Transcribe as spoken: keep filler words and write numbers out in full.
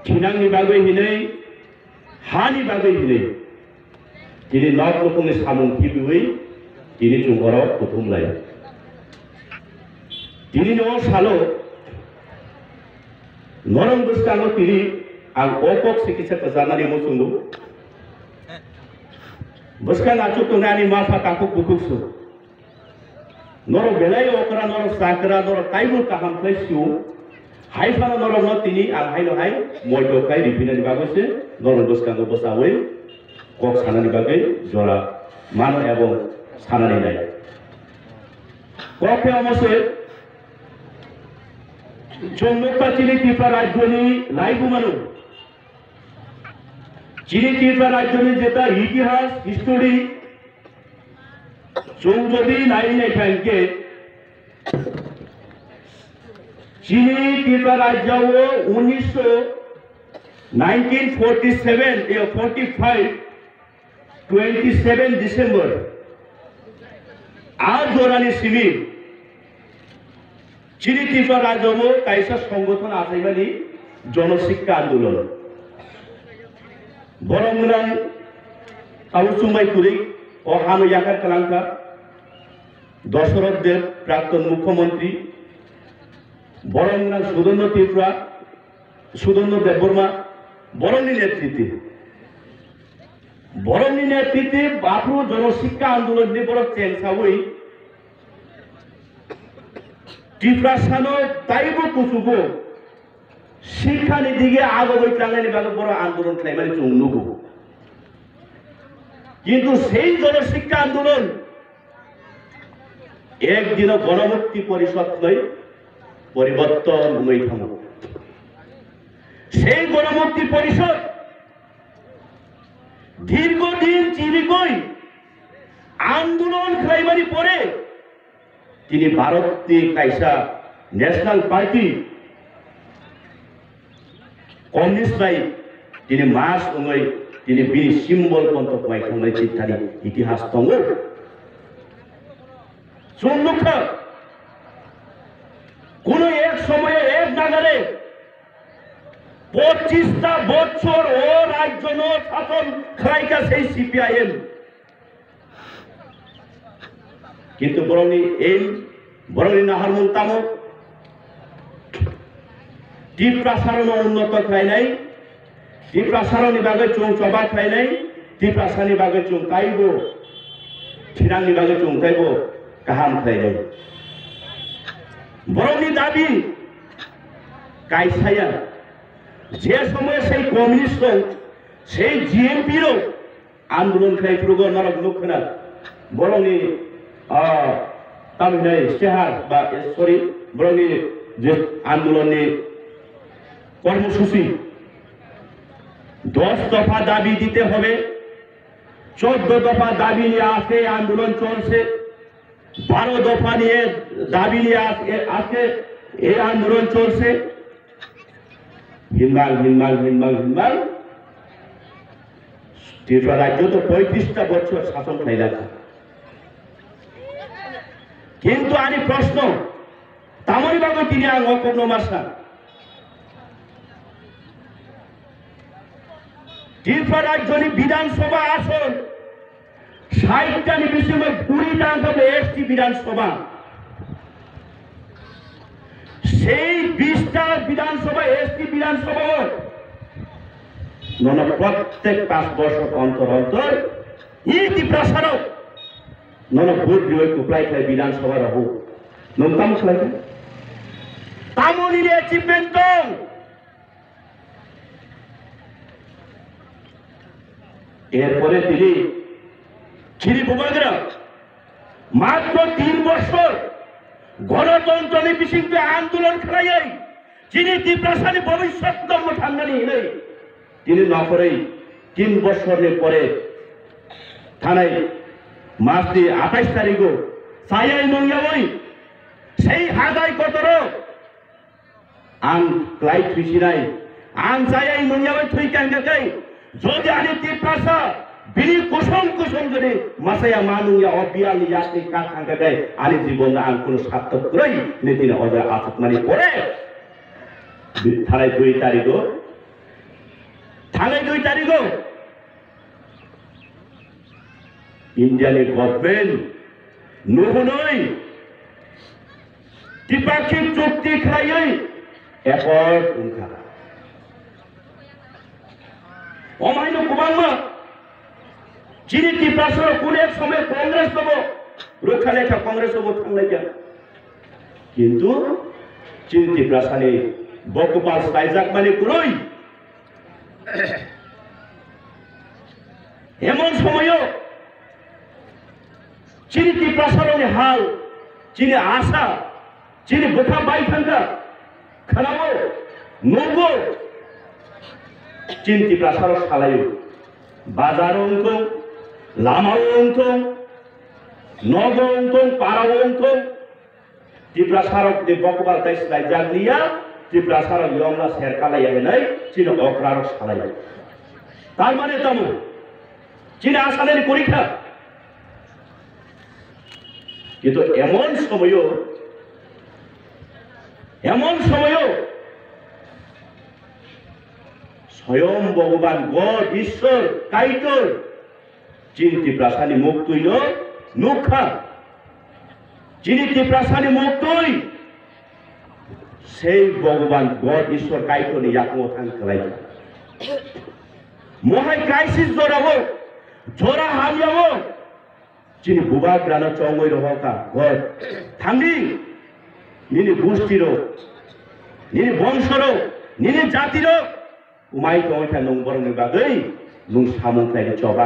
Thinangni bagwi hinwi, hani bagwi hinwi, tini nok nukhungni samung khibiwi tini chwng oro kuthum lai. Tini no salo norok bwskango tini ang o kok sikisa kwcharnani muchungo. Bwskang achuk tongnai ani mapha takhuk bukhuk su. Norok belai okra, norok chakra, norok taibo kaham khlai sio. Hai phano norokno tini ang haino hai moito khlai riphinani bagwi se norok bwskango bwchawi kok sanani bagwi jora mano ebo sanani nai. Kok khe omo se, chwng nukha chini Tripura rajyoni laibumano. Chini Tripura rajyoni jeta itihas, history, chwng jodi nai naikha hinkhe, chini Tripura rajyo o unisho nineteen forty seven, eh, forty five, twenty seven December, a jorani simi chini Tripura rajyo o kaisa songothon achaimani Jonosikka Andolon. Borok gwnang tabuk chumbai kwrwi o hano yakar kwlangkha Dosoroth Deb, prakton mukhyamantri, borok gwnang Sudarno Tripura, Sudarno Debbarma, borokni netritwi. Borokni netritwi aphuru Jonosikka Andolonni borok chengsawi Tiprasano taibo kuchugo sikhani dige agogwi tlangnani bagwi borok andolon khlaimani chwng nugo. Kintu sei Jonosikka Andolon ek dino Gonomukti Porishod hwnwi poriborton wngwi thango. Sei Gonomukti Porishod dirgo din chirigwi andolon khlaimani pore tini Bharatni kaisa National Party Communist bai tini mas wngwi tini bini symbol pontok bai thangwi chithani itihas tongo. Chwng nukha, kuno ek somoyo ek nagare pochista bochor o rajyono sason khlaikha sei C P I M. Kintu borokni aim, borokni naharmung tamo? Tiprasarokno unnoto khlainai, Tiprasarokni bagwi chwng choba khlainai, Tiprasani bagwi chwng taibo thinangni bagwi chwng taibo kaham khlainai. Borokni dabi kaisaya, je somoy sei communist rok, sei G M P rok, andolon khlai phuru go norok nuk khna. Borokni, ah, tamhinai sehar ba, eh, sorry, borokni je andolonni kormosuchi, দশ দফা দাবি দিতে হবে, চোদ্দ দফা দাবি নিয়ে আজকে এই আন্দোলন চলছে, বারো দফা নিয়ে দাবি নিয়ে আজকে, আজকে এই আন্দোলন চলছে। হিনবাল, হিনবাল, হিনবাল, হিনবাল। Tripura rajyo to poitrishta bochor sason khlailakha. Kintu ani proshno, tamoni bagwi tini ang o kokno masa? Tripura rajyoni Bidhan Sabha ason saittani bisingo kuri ta wngkha bo S T Bidhan Sabha. Sei bista Bidhan Sabha, S T Bidhan Sabha o nono prottek panch bochor ontor ontor i Tiprasarok nono vote riwi kwplai khlai Bidhan Sabha rogo. Nwng tamo khlai kha? Tamoni ni achievement tong? Erpore tini chini bubagra matro tin bochor gonotontroni bisingtwi andolon khlaiwi chini Tiprasani bobiswat tongmo thangnani hinwi tini nokhorwi tin bochorni pore thanai masni athais tarigo chayai nungyawi sei hatai kotoro ang klai thwisinai, ang chayai nungyawi thwikha hwnkhe, jodi ani Tiprasa bini kusum kusum jodi masaya ma nungya o biyalni yakni kha thangkha khe ani jibonno ang kunu sarthok kwrwi hinwi tini o jaga achukmani pore thanai dui tarigo tarigo India ni government nuhunoi dipakhik chukti khlaiwi accord wngkha. Omaino kwbangma chini Tiprasa rok kuno ek somoy Congress bobo rwkha lekha, Congress bobo thanglaikha. Kintu chini Tiprasani bokopal swlaijakmani kwrwi. Emon somoyo chini Tiprasarokni hal, chini asa, chini bwkha bai thangkha, khwnao, nugo, chini Tiprasarok salaio. Bazaro wngthong, lamao wngthong, nogo wngthong, parao wngthong, Tiprasarokni bokobal tei swlaijakliya, Tiprasarok yongna serkalaiya hinwi chini okrarok salai. Tar mane tamo? Chini asanani kwrwi kha. Kintu emon somoyo, emon somoyo, Soyom Bhogoban God, Ishwar, Kaitor, chini Tiprasani muktwino nukha. Chini Tiprasani muktwi sei Bhogoban God Ishwar Kaitorni yakungo thang khlaikha. Mohai crisis jorao, jora hamyao, chini bubagrano chongwi rohorkha, God, thangdi, nini gustirok, nini bongsorok, nini jatirok, umai tongwi kha nwng borokni bagwi nwng samung khlaini choba.